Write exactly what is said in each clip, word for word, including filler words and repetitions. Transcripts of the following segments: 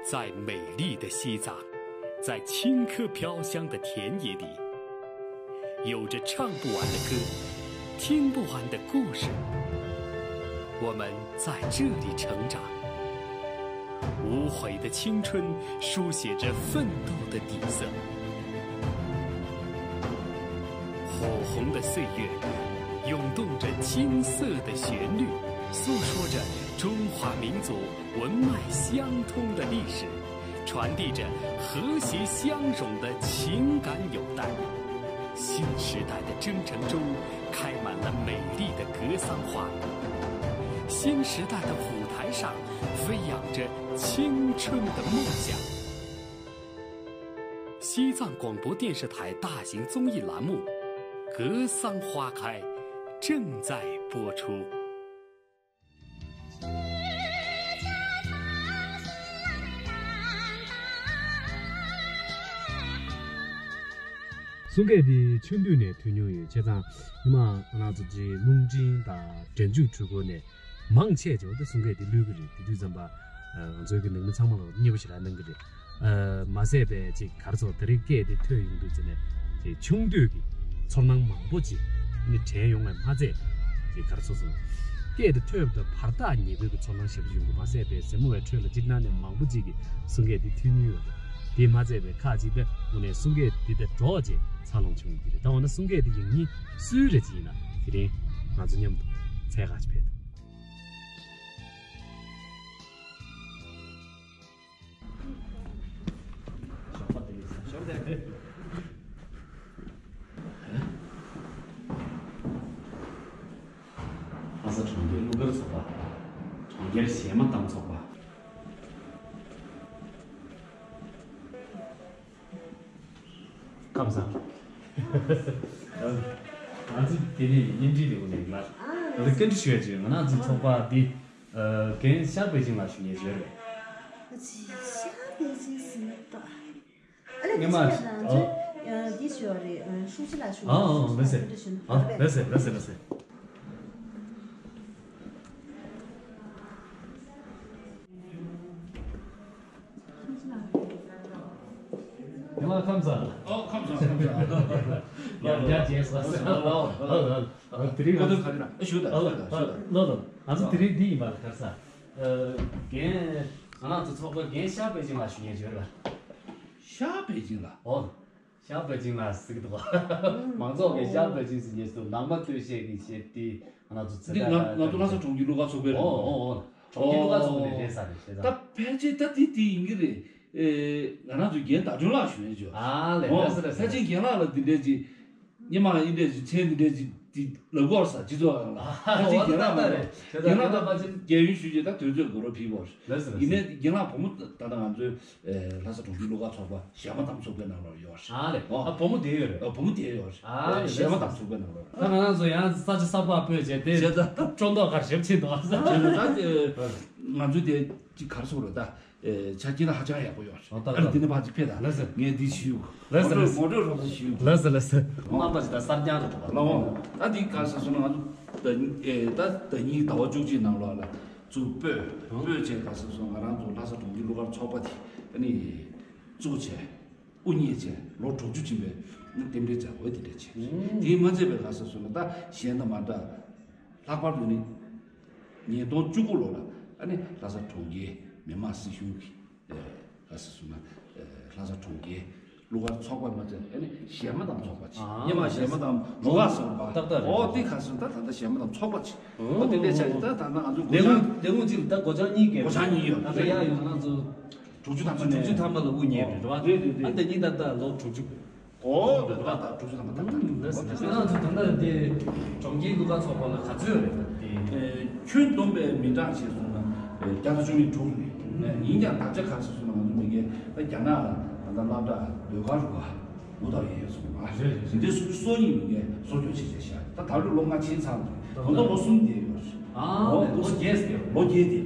在美丽的西藏，在轻客飘香的田野里，有着唱不完的歌，听不完的故事。我们在这里成长，无悔的青春书写着奋斗的底色。火红的岁月涌动着金色的旋律，诉说着中华民族文脉相通的历史，传递着和谐相融的情感纽带。新时代的征程中，开满了美丽的格桑花朵。新时代的舞台上，飞扬着青春的梦想。西藏广播电视台大型综艺栏目《格桑花开》正在播出。 གསུང་སྐད་འདི་ཆུང་དུས་ནས་ཐོས་མྱོང་ཡོད། བྱས་ཙང་ཉི་མ་ང་རང་ཚོ་ཅིག་རླུང་འཕྲིན་དང་སྒྲ་འཇུག་འཕྲུལ་འཁོར་ནས་མང་ཆེ་ཆེ་བ་དེ་གསུང་སྐད་འདི་གློད་ཀྱི་རེད། དེ་དུས་ཙམ་པ་ང་ཚོའི་གི་ནང་མི་ཚང་མ་ལ་མཉེས་པོ་ཞེ་དྲག་གནང་གི་རེད། མ་ཟད་པའི་ཅིག་ག་རེ་ཟེར་དེ་རིང་སྐད་དེ་ཐོས་ཡོང་དུས་ཙམ་ནས་ཅིག་ཆུང་དུས་ཀྱི་ཚོར་སྣང་མང་པོ་ཅིག་ནི་དྲན་ཡོང་བས་མ་ཚད། ཅིག་ག་རེ་ཟེར་སོང་། སྐད་དེ་ཐོས་པ་དང་བར་ཐག་ཉེ་པོའི་གི་ཚོར་སྣང་ཞེ་པོ་ཅིག་ཡོང་གི། མ་ཟད་པའི་གཟིགས་མོ་བའི་ཁྲོད་ལ་སྤྱིར་བཏང་ནས་མང་པོ་ཅིག་གིས་གསུང་སྐད་འདི་ཐོས་མྱོང་ཡོད་རེད། དེ་མ་ཚད་པའི་ཁག་ཅིག་ད་དངོས་གནས་གསུང་སྐད་འདི་དང་འགྲོགས་བྱས་འཚར་ལོངས་བྱུང་ཡོད་ཀྱི་རེད། ད་འོ་ན་གསུང་སྐད་འདི་ཡང་སྙིང་སུའི་རེད་ཅེ་ན། དེ་རིང་ང་ཚོ་མཉམ་དུ་འཚོལ་ག་ཅིག་ཕེབས་དང་། ལྷ་ས་གྲོང་ཁྱེར་གླུ་གར་ཚོགས་པ། གྲོང་ཁྱེར་གཞས་མ་གཏམ་ཚོགས་པ། ཁམས་བཟང་། ང་ཚོ་དེ་ནས་བརྙན་འཕྲིན་ལས་ཁུངས་ནས་ཡིན་ལ། ང་ཚོ་བཀའ་འདྲི་ཞུ་ཡ་ཅིག་ང་རང་ཚོའི་ཚོགས་པ་འདི། རྒན་ཤར་པེ་ཅིང་ལགས་ཞུ་ཉེ་ཞུ་རེད། ཤར་པེ་ཅིང་ཟེར་ན་ཏོ། ཨ་ལེ་སྔོན་མ་ཅི་ཡ་ན་ཨོ། ཚོས་འདི་ཞུ་བ་རེད། ཧྲུའུ་ཅི་ལགས་ཞུ་ཨ་ཨ་ཨ་ལེ་སེ། ཨ་ལེ་སེ་ལེ་སེ་ལེ་སེ། ཡང་ལ་ཁམས་བཟང་། ཨོ་ཁམས་བཟང་ཁམས་བཟང་། ཡང་བསྐྱར་མཇལ་སོང་། ཨོ་ཨོ་ཨོ། དེ་རིང་ང་ཚོ་ག་རེ་ན་ཨ་ཞུ་ད་ཨོ་ཞུ་ད་ཨོ་ཞུ་ད། ལོ་ལོ། ང་ཚོ་དེ་རིང་འདི་ཡིན་པ་ལ་ག་རེ་ཟ། རྒན། ང་རང་ཚོ་ཚོགས་པའི་རྒན་ཤར་པེ་ཅིང་ལགས་ཞུ་ཉེ་ཞུ་རེད་པ། ཤར་པེ་ཅིང་ལགས། ཨོ། ཤར་པེ་ཅིང་ལགས་ཟེར་གི་འདུག་མང་ཚོགས་ཀྱིས་ཤར་པེ་ཅིང་ཟེར་ཉེ་ཞུ་འདུག་ནང་མ་སྟོད་གཞས་ཀྱི་གཞས་དེ་ང་ཚོ་ཚེ་འདི་ང་ང་ཚོ་ལྷ་ས་གྲོང་ཁྱེར་གླུ་གར་ཚོགས་པའི་རེད། ཨོ་ཨོ་ཨོ། གྲོང་ཁྱེར་གླུ་གར་ཚོགས་པ་ནས་རེད་ཟེར་རེད་ཟེར་ད། ད་ཕལ་ཆེར་ད་དེ་དེ་ཡིན་གྱི་རེད། ཨེ། ང་རང་ཚོའི་རྒན་ཟླ་སྒྲོན་ལགས་ཞུ་ཡས་བྱོས། ཨ་ལས། ཨོ། ལགས་སོ་ལགས་སོ། ཕལ་ཆེར་རྒན་ལགས་ལ་འདི་འདྲས་ཅིག་སྔོན་མ་འདི་འདྲས་ཅིག་མཚན་འདི་འདྲས་ཅིག་དེ་ལབ་དགོས་ས་སྤྱི་ཚོགས་ནང་ལ། ཨ་ཕལ་ཆེར་རྒན་ལགས་ལ་རེད། རྒན་ལགས་ད་ཕལ་ཆེར་རྒན་ཡོལ་ཞུས་རྗེས་ད་དུས་ཚོད་འགོར་བ་ཕིག་པོ་རེད། ལགས་སོ་ལགས་སོ། ཡིན་ནའི་རྒན་ལགས་བུ་མོ་ད་ལྟ་ང་ཚོའི་ལྷ་ས་གྲོང་ཁྱེར་གླུ་གར་ཚོགས་པ་གཞས་མ་གཏམ་ཚོགས་པའི་ནང་ལ་ཡོད་རེད། ཨ་ལས། ཨོ། ཨ་བུ་མོ་དེ་ཡོད་རེད། ཨ་བུ་མོ་དེ་ཡོད་རེད། ཨ་ལས། གཞས་མ་གཏམ་ཚོགས་པའི་ནང་ལ་ཡོད་རེད། ད་ང་རང་ཚོ་ཡང་ས་ཆ་གསར་པ་སྤོས་བྱས་དེ་བྱས་ད་སྤྲོ་མདོག་ག་རེ་ཞེ་པོ་ཕྱིན་འདུག་ཨ། བྱས་ད་ད་ང་ཚོ་དེ་ཅིག་ག་རེ་ཟེར་དགོས་རེད་ད། ཨེ། ཆ་རྐྱེན་ཧ་ཅང་ཡག་པོ་ཡོད་རེད། ཨོ་ད་ཨ་ནི་ད་དེ་ནས་ཕར་ཅིག་ཕེབས་དང་། ལགས་སོ། ངས་འདི་ཞུ། ལགས་སོ་ངོ་སྤྲོད་ལགས་སོ། ངོ་སྤྲོད་རོབ་ཙམ་ཞུ། ལགས་སོ་ལགས་སོ། རྣམ་པ་ཅིག་ད་གསར་རྐྱང་རེད་པ། ལགས་འོང་། ད་འདི་ག་རེ་ཟེར་སོང་ན་ང་ཚོ་ད་ཨེ་ད་ཟླ་ཉིན་གྱི་ཟླ་བ་བཅུ་གཅིག་ནང་ལོགས་ལ་ཚུར་སྤོས་སྤོས་བྱས་ག་རེ་ཟེར་སོང་ང་རང་ཚོ་ལྷ་ས་གྲོང་ཁྱེར་གླུ་གར་ཚོགས་པ་དེ་ཨ་ནི་བཙུགས་བྱས་དབུ་བརྙེས་བྱས་ལོ་དྲུག་ཅུ་ཕྱིན་པའི་རྟེན་འབྲེལ་མཛད་སྒོ་དེ་འདྲ་བྱས། དེ་མ་ཚད་པའི་ག་རེ་ཟེར་སོང་ན་ད་གཞན་དང་མ་འདྲ། ལྷག་པར་དུ་ནི་ཉིས་སྟོང་བཅུ་དགུ་ལོ་ལ་ཨ་ནི་ལྷ་ས་གྲོང་ཁྱེར་མི་དམངས་སྲིད་གཞུང་གི་ཨེ་ག་ཟེར་སོང་ན་ཨེ་ལྷ་ས་གྲོང་ཁྱེར་གླུ་གར་ཚོགས་པ་མ་ཚད་ཨ་ནི་གཞས་མ་གཏམ་ཚོགས་པ་ཅིག་ཨ་སྔོན་མ་གཞས་མ་གཏམ་རུ་ཁག་ཟེར་བ། ཏག་ཏག་རེད། ཨོ་དེ་ག་ཟེར་ད་ད་ལྟ་གཞས་མ་གཏམ་ཚོགས་པ་ཅིག་ཨོ་དེ་འདྲས་ཆགས་ཀྱི་ད་ད་ལྟ་ང་ཚོ་ལས་ཁུངས་ལས་ཁུངས་གཅིག་ལ་ད་སྒོ་བྱང་གཉིས་བརྒལ། སྒོ་བྱང་གཉིས་ཡོད་ད་ད་རེད། ཡག་ཡོད་ང་ཚོ་དྲུག་ཅུ་ཐམ་པ་ནས་དྲུག་ཅུ་ཐམ་པ་ལ་དབུ་བརྙེས་རེད་བ། རེད་རེད་རེད། ཨ་ད་གཉིས་ད་ད་ལོ་དྲུག་ཅུ། ཨོ་རེད་བ་ད་དྲུག་ཅུ་ཐམ་པ་ད་ད་ལོ་ད་ད་ང་ཚོ་ད་ལྟ་དེ་གྲོང་ཁྱེར་གླུ་གར་ཚོགས་པ་ལ་ག་ཚོད་རེད་ད་དེ། ཁྱོན་བསྡོམས་པའི་མི་གྲངས་བྱས་སོང་ན་བརྒྱ་དང་བཅུ་མེད་དྲུག་རེད། ཡིན་ཀྱང་ད་ཆ་ག་ཟེར་སོང་ན་ང་ཚོ་མི་གེ་ད་རྒྱ་ནག་ལ་ད་ལྟ་སློབ་གྲྭ་ཟློས་གར་རུ་ཁག་དགུ་དང་ཡས་སོང་བ། རེད་རེད། དེ་འདྲའི་སོ་གཉིས་མི་གེ་གསོ་སྐྱོང་བྱེད་བྱེད་བཞག་ད་ད་ལོ་ལོ་ལྔ་ཕྱིན་ཚར་འདུག་ད་ལྟ་ལོ་གསུམ་བསྡད་ཡོད་རེད། ཨ་ཨོ་ལོ་བརྒྱད་ཟེར། ལོ་བརྒྱད་དེ་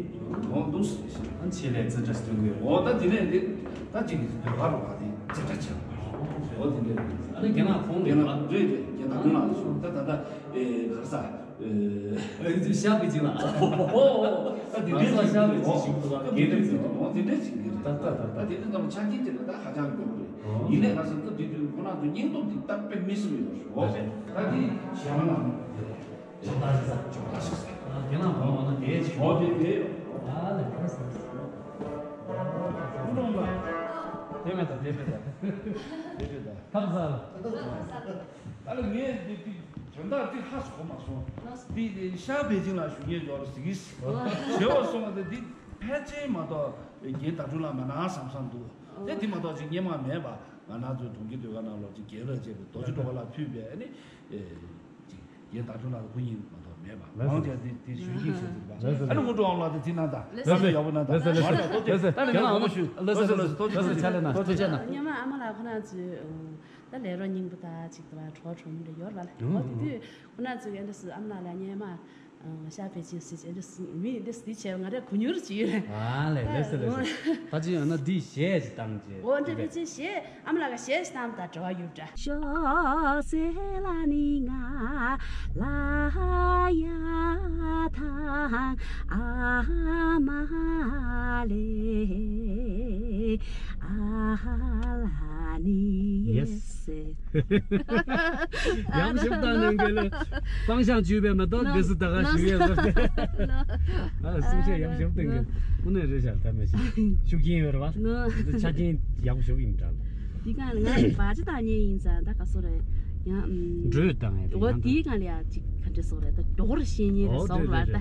ཨོ་འདུག་ཟེར་ཞེས། ཨ་ཆེད་ལས་རྩེ་གྲ་ཞིག་ཐོན་གི་ཡོད། ཨོ་ད་དེ་ནས་འདི་ད་ཅིག་ཟློས་གར་རུ་ཁག་དེ་རྩེ་གྲ་ཆེ་བ་ཨོ་དེ་འདྲ་རེད། ཨ་ནི་རྒན་ལགས་ཁོང་རེད་རྒན་ལགས་རེད་རེད། རྒན་ད་རྒན་ལགས་སུ་ད་ད་ད་ཨེ་ག་རེ་ཟ། ཨེ། ཤ་བའི་ཅིག་ལ། ཨོ་ཨོ་ཨོ། ད་དེ་འདྲའི་ཅིག་ཞུ་དགོས་པ་དགེ་འདུན་ཟེར་བ་དེ་འདྲའི་ཅིག་གི་རེད། ད་ད་ད་ད་དེ་འདྲ་ལ་ཆ་རྐྱེན་དེ་ལ་ད་ཧ་ཅང་དགོས་པ་རེད། ཡིན་ནའི་ང་ཚོ་སྐབས་དེ་དུས་ཁོ་རང་ཚོ་སྙིང་སྟོབས་དེ་ད་དཔེ་མི་སྲིད་པ་ཡོད་རེད། ཨོ་རེད། ད་དེ་གཞན་ལ་སྦྱོང་བརྡར་ཞིག་ཟེར། སྦྱོང་བརྡར་ཞིག་ཟེར། རྒན་ལགས་གོང་འོག་ན་དེའི་ཅིག་ཨོ་དེ་དེ་ཡོད། ཨ་ལས་ཁ་སང་། ཀུན་སློང་ལ། དེ་མེད་ད་དེ་མེད་ད། དེ་མེད་ད། ཐབས་ཟ་ལ། ཨ་ལ་ངས་འདི་འདི་དོན་དག་འདི་ཧ་གོ་མ་སོང་། འདི་ཤར་པེ་ཅིང་ལ་ཞུ་མཁན་འབྱོར་ཟིག་ཞེས་པ་སོང་བ་དེ་འདི་ཕལ་ཆེར་མ་གཏོགས་རྒན་ཟླ་སྒྲོན་ལ་མ་གནང་བསམ་བསམ་འདུག་དེ་འདི་མ་གཏོགས་ཅིག་སྔོན་མ་མེད་པ་ང་རང་ཚོའི་གྲོང་ཁྱེར་སྡོད་ག་ནང་ལོགས་ཅིག་རྒན་ལགས་བཅས་པའི་རྡོ་རྗེ་སྒྲོལ་དཀར་ལགས་ཕུད་པའི་ཨ་ནི་ཅིག་རྒན་ཟླ་སྒྲོན་ལགས་སྐུ་ཉིད་མ་གཏོགས་མེད་པ་མང་ཆེ་འདི་འདི་ཞུ་མཁན་ཞིག་འདུག་པ། ཨ་ནི་དངོས་གྲུབ་དབང་ལགས་དེ་འདི་གནང་དང་ལགས་སོ་ཡག་པོ་གནང་དང་ལགས་སོ་ལགས་སོ་ལགས་སོ། ད་ལས་ཀ་མང་པོ་ཞུ། ལགས་སོ་ལགས་སོ་ལགས་སོ། ལགས་སོ་ལགས་སོ། ཕྱག་ལས་གནང་། ཐུགས་རྗེ་གནང་། སྔོན་མ་ཨ་མ་ལགས་ཁོ་རང་ཚོའི་ད་ལས་རོགས་རྙིང་པ་དང་ཅིག་དང་གྲོགས་གྲོགས་མོ་འདྲ་ཡོད་རེད་པ་ལགས། འོ་དེ་དུས་ཁོ་རང་ཚོས་ཨ་འདྲ་སུ་ཨ་མ་ལགས་ལ་སྔོན་མ་ཤར་པེ་ཅིང་སྲིད་ཅེས་འདྲ་སུ་མི་འདྲ་སུ་དེ་བྱས་ང་རས་གུ་ཉུར་བྱས་ཡོད་རེད། ཨ་ལས་ལགས་སོ་ལགས་སོ། ད་ཅི་ཡང་ན་འདི་གཞས་ཅིག་བཏང་རྗེས། འོ་འདྲ་པེ་ཅིང་གཞས་ཨ་མ་ལགས་ཀྱི་གཞས་ཅིག་བཏང་ད་འབྲེལ་བ་ཡོད་འདྲ། ཤོག་སེ་ལ་ནི་ང་ལ་ཡ་ཐང་ཨ་མ་ལེ་ཨ་ལ་ནི་ཡེ་སེ། ཡག་ཞིབ་དང་ནང་གི་ལ་སྤང་ཤང་བཅུ་པའི་མ་གཏོགས་དེ་སུ་ད་ག་ཞུ་ཡས་ལ། ཨ་གསུང་བཤད་ཡག་ཞིབ་དང་གི་དངོས་གནས་རེད་ཤག་ད་མ་ཤེས་ཤུགས་རྐྱེན་ཡོད་རེད་བ། ཆ་རྐྱེན་ཡག་པོ་ཞིག་ཡིན་འདྲ། འདི་གང་ལ་ང་བ་ཅི་དང་ཉེ་ཡིན་ཙང་ད་ག་སོ་རེད། ཡང་འགྲོས་དང་ཡང་འོ་དེའི་གང་ལ་ཡ་ཅིག་ག་འདྲ་སོ་རེད། ད་མགྱོགས་པོར་ཤེས་ཉེ་རེད་སོང་རེད་ད།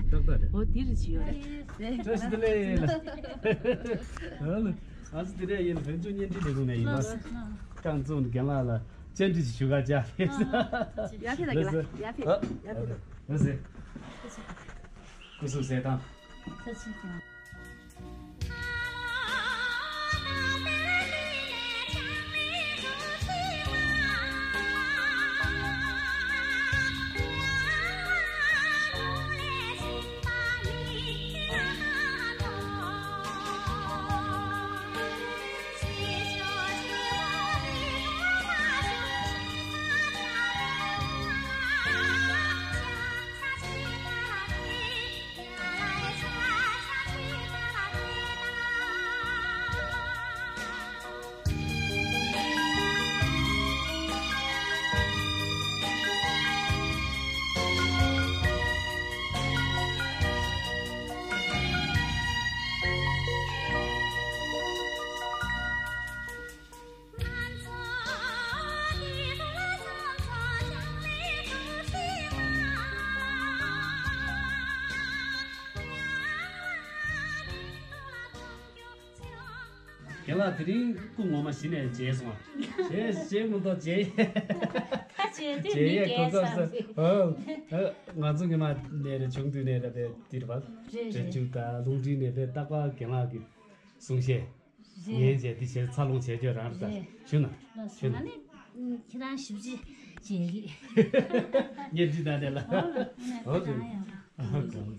འོ་དེ་རེད་ཅི་ཡོད་རེད། བཀྲ་ཤིས་བདེ་ལེགས། ང་ཚོ་དེ་རིང་ཡིན་བོད་ལྗོངས་བརྙན་འཕྲིན་ལས་ཁུངས་ནས་ཡིན་པ། རྐང་བཙུགས་རྒན་ལགས་ལ་བཅར་འདྲི་ཞུ་ག་བཅར། ཡ་ཕི་ད་རྒན་ལགས་ཡ་ཕི་ཡ་ཕི་ད། ལགས་སེ། སྐུ་གཟུགས་གསལ་ཐང་། རྒན་ལགས་དེ་རིང་སྐུ་ངོ་མ་གཞི་ནས་མཇལ་སོང་ང་། མཇལ་མཇལ་མ་གཏོགས་མཇལ་ཡས། ད་མཇལ་དུས་མི་མཇལ་ཡས་གོ་སྐབས་ས། ཨོ། ང་ཚོ་ཉི་མ་ནས་རེ་བྱུང་དུས་ནས་རེ་བའི་འདིར་བ། རེད་རེད། འབྲས་ཆུ་དང་ལུང་འདྲེན་ནས་བའི་རྟག་པར་རྒན་ལགས་ཀྱི་གསུང་བཤད། རེད། ཉན་བྱས་འདི་བྱས་ཚ་ལོང་བྱས་བྱས་རང་རེད་ད། རེད། ཞུ་ན། ལགས་སོ། ཞུ་ན། ང་ནི་ཁྱེད་རང་ཞིབ་ཅིག་བྱེད་ཀྱི། བརྙན་འཕྲིན་ནང་ནས་ལ། ཨོ་ལགས་ཨོ་ལགས།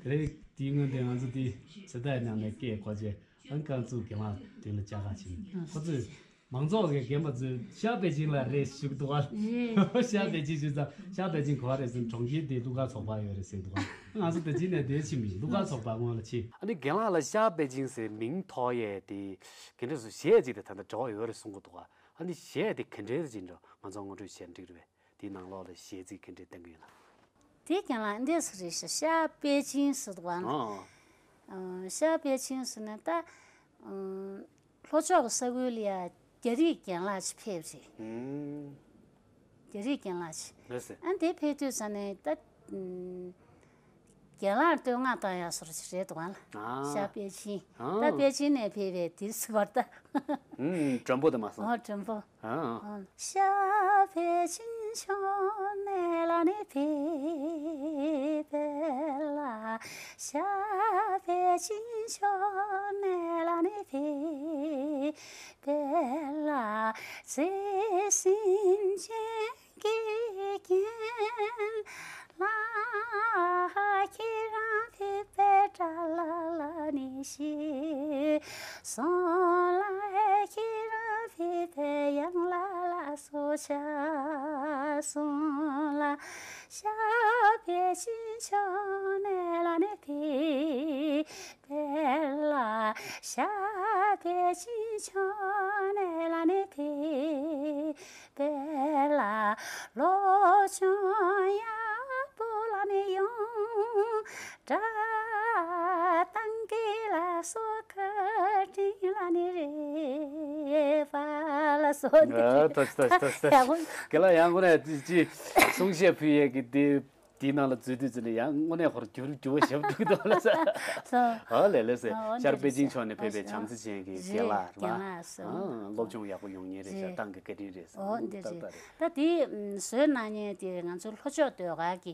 དེ་རིང་དེའི་སྔོན་དེ་ང་ཚོ་དེ་ཚེ་ཐར་མཉམ་ནས་སྐད་གོ་བྱས་ཨང་རྐང་བཙུགས་རྒན་ལགས་དེ་ལ་བཅར་ག་ཕྱིན། ཁོ་ཚོས་མང་ཚོགས་ཀྱི་རྒན་པ་ཚོས་ཤར་པེ་ཅིང་ལ་རེད་ཞུ་གི་འདུག་ག། རེད། ཤར་པེ་ཅིང་ཞུས་ཙང་ཤར་པེ་ཅིང་ག་པར་རེད་ཟེར་ན་གྲོང་ཁྱེར་དེ་གླུ་གར་ཚོགས་པ་ཡོད་རེད་ཟེར་གི་འདུག་ག། ང་ཚོ་ད་ཅི་ནས་དེ་ཕྱིན་མི་གླུ་གར་ཚོགས་པ་སྔོན་ལ་ཕྱིན། ཨ་ནི་རྒན་ལགས་ལ་ཤར་པེ་ཅིང་ཟེར་མིང་ཐོགས་ཡས་དེ་ག་འདྲས་སུ་གཞས་ཅིག་དང་ད་ལྟ་འབྲེལ་བ་ཡོད་རེད་གསུང་གི་འདུག་ག། ཨ་ནི་གཞས་དེ་ག་འདྲས་ཅིག་འདྲ་ང་ཚོ་ངོ་སྤྲོད་བྱས་ན་འགྲིག་རེད་པས། དེའི་ནང་ལོགས་ལ་གཞས་ཚིག་ག་འདྲས་བཏང་གི་ཡོད་ན། དེ་རྒན་ལགས་འདྲས་སུ་རེད་ཤག། ཤར་པེ་ཅིང་ཟེར་འདུག་ག། ཨ། ཨ། ཤར་པེ་ཅིང་ཟེར་ན་ད། ཨ། ལྷོ་ཕྱོགས་ཀྱི་ས་ཁུལ་ལ་ཡ་རྒྱ་རིགས་རྒན་ལགས་ཅིག་ཕེབས་རེད། ཨུམ། རྒྱ་རིགས་རྒན་ལགས་ཅིག། ལགས་སེ། ཨ་འདི་ཕེབས་དུས་ཙ་ནས་ད། ཨུམ། རྒན་ལགས་བསྟོད་བསྔགས་བཏང་ཡག་བཟོ་འདྲ་ཅིག་རེད་འདུག་ག་ལ། ཨ། ཤར་པེ་ཅིང་། ཨ། ད་པེ་ཅིང་ནས་ཕེབས་པའི་དེ་ཟེར་བ་ད། ཨུམ། མགྲོན་པོ་དེ་མ་སོང་། ཨོ་མགྲོན་པོ། ཨ། ཨ། ཤར་པེ་ཅིང་ཕྱོགས་ནས་ལ་ནི་ཕེབས་པའི་ལ། ཤར་པེ་ཅིང་ཕྱོགས་ནས་ལ་ནི་ཕེབས་པའི་ལ། བརྩེ་སེམས་ཅན་གྱི་རྒན་ལགས། ཁྱེད་རང་ཕེབས་པའི་དགྲ་ལ་ལ་ནི་ཞེས་སོང་ལ། ཁྱེད་རང་ཕེབས་པའི་ཡང་ལ་ལ་སོ་ཆ་སོང་། ལ་ཤར་པའི་ཕྱིན་ཕྱོགས་ནས་ལ་ནི་དེ། དཔལ་ལ་ཤར་པའི་ཕྱིན་ཕྱོགས་ནས་ལ་ནི་དེ། དཔལ་ལ་བློ་སྦྱོང་ཡག་པོ་ལ་ནི་ཡོང་། སྒྲ་གདངས་ཀྱི་ལ་སོགས་ཁ་ཕྲིན་ལ་ནི་རེ་བ་ལ་སོགས་འདི་ཨ། ཐོས་ཐོས་ཐོས་ཐོས། ཡག་པོ། རྒན་ལགས་ཡང་དངོས་གནས་ཅི་གསུང་བཤད་ཕུལ་ཡས་ཀྱི་དེ། དེའི་ནང་ལ་འཛུལ་དུས་ཙམ་ནས་ཡང་དངོས་གནས་ཧོར་འགྱུར་འགྱུར་བ་ཞབས་དྲུག་འདུག་ལ་ས། ཨ་ལས་ལས་སེ། ཨ། ཨོ་ཤར་པེ་ཅིང་ཕྱོགས་ནས་ཕེབས་པའི་བྱམས་བརྩེ་ཅན་གྱི་རྒན་ལགས་རེད་པ། རྒན་ལགས་སོ། ཨ། སློབ་སྦྱོང་ཡག་པོ་ཡོང་མཁན་རེད་ཟེར། རེད། ཏང་གི་བཀའ་དྲིན་རེད་ཟེར། ཨོ་འདི་ཏག་རེད། ཏག་རེད། ད་དེ་བཟོས་གནང་མཁན་དེ་ང་ཚོ་ལྷོ་ཕྱོགས་ཟློས་གར་གྱི་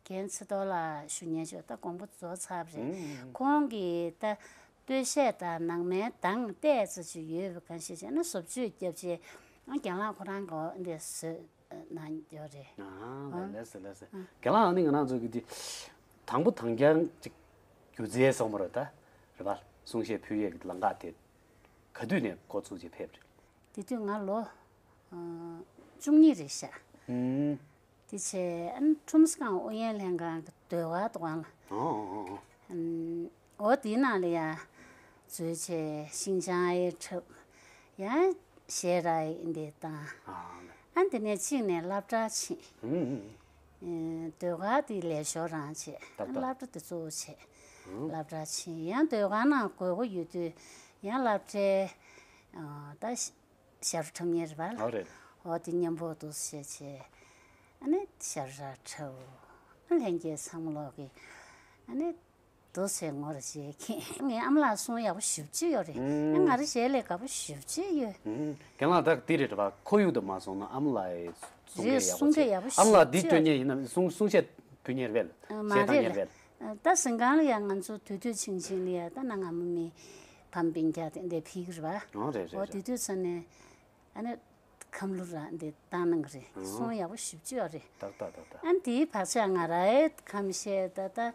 རྒན་ཚེ་རྡོར་ལགས་ཞུ་མཁན་ཅིག་ད་དགོངས་པ་རྫོགས་ཚར་བ་རེད། ཨང་། ཁོང་གིས་ད་སྟོད་གཞས་དང་ནང་མའི་གདངས་ཏོག་ཙམ་ཅིག་ཡོད་པ་གང་ཤེས་བྱས་ན་བཟོ་བཅོས་བརྒྱབ་བྱས། ཨ། རྒན་ལགས་ཁོ་རང་གིས་འདི་བཟོས་གནང་ཡོད་རེད། ཨ། ལགས་ལགས་སེ་ལགས་སེ། ཨ། རྒན་ལགས། ཨ་ནི་ང་རང་ཚོ་གི་འདི་དང་པོ་དང་རྐྱང་ཅིག་སྒྱུ་རྩལ་སོང་མ་རེད་ད། རེད་པ། གསུང་བཤད་ཕུལ་ཡས་ཀྱི་ལམ་ཁ་དེ་ག་དུས་ནས་འགོ་ཚུགས་བྱས་ཕེབས་རེད། དེ་དུས་ང་ལོ་ཨ་བཅུ་གཉིས་རེད་ཤག་ཨུམ། དེ་བྱས་ཨ་ནི་ཁྲོམ་སྐམ་ཨུ་ཡོན་ལྷན་ཁང་གི་ཟློས་གར་དུ་གང་ལ། ཨོ་ཨོ་ཨོ། ཨུམ། འོ་དེའི་ནང་ལ་ཡ་འཛུལ་བྱས་ཤིང་བྱང་ཨེ་འཁྲབ། ཡང་གཞས་ར་ཨེ་འདི་བཏང་། ཨ། ཨ་དེ་ནས་གཅིག་ནས་སློབ་གྲྭ་ཕྱིན། ཨུམ། ཨེ། ཟློས་གར་དེ་ལས་ཞོར་རང་བྱས། ཏག་ཏག་སློབ་གྲྭ་དེ་གཙོ་བོ་བྱས། ཨུམ། སློབ་གྲྭ་ཕྱིན། ཡང་ཟློས་གར་ནང་དགོས་མཁོ་ཡོད་དུས་ཡང་སློབ་གྲྭའི་ཨ་ད་ཤ་ཤར་ཁྲོམ་གཉེར་བ་ལ། ཨོ་རེད། ཨོ་དེ་མཉམ་པོ་འདུག་བྱས་བྱས། ཨ་ནི་ཤར་ར་ཁྲབ། ཨ་ལྷན་རྒྱས་ཚང་མ་ལོག་གི་ཨ་ནི་འདུག་སེ་ངོ་ར་བྱེད་མཁན། ངའི་ཨ་མ་ལགས་གསུང་ཡག་པོ་ཞེ་པོ་ཅིག་ཡོད་རེད། ཨ། ང་རང་གཞས་ལས་དགའ་པོ་ཞེ་པོ་ཅིག་ཡོད། ཨ། རྒན་ལགས་ད་འདི་རེད་པ། ཁོར་ཡུག་དང་མ་སོང་ན་ཨ་མ་ལགས་ཡི་གསུང་སྐད་ཡག་པོ་བྱེད། ཨ་མ་ལགས་འདི་སྐྱོན་མཁན་ཡིན་ན་གསུང་གསུང་བཤད་ཕུལ་མཁན་རེད་པས། ཨ། མ་གཞས་བཏང་རེད་མཁན་རེད་པས། ཨ། ད་གཟིམ་ཁང་ལ་ཡང་ང་ཚོ་དུས་དུས་ཆུང་ཆུང་ལ་ཡང་ད་གནའ་སྔ་མོ་མི་ཕམ་སྤུན་ཀྱག་དེ་འདྲ་ཕེབས་ཀྱི་རེད་པ། ཨོ་རེད་རེད། ཨོ་རེད། དེ་དུས་ཚོ་ནས། ཨ་ནི་ཁམས་ལུ་ར་འདི་བཏང་གནང་གི་རེད། ཨང་། གསུང་ཡག་པོ་ཞེ་པོ་ཅིག་ཡོད་རེད། ཏག་ཏག་ཏག་ཏག་ཨ་ནི་དེའི་བག་ཆགས་ང་རའི་ཁམས་བཤད་ད་ད་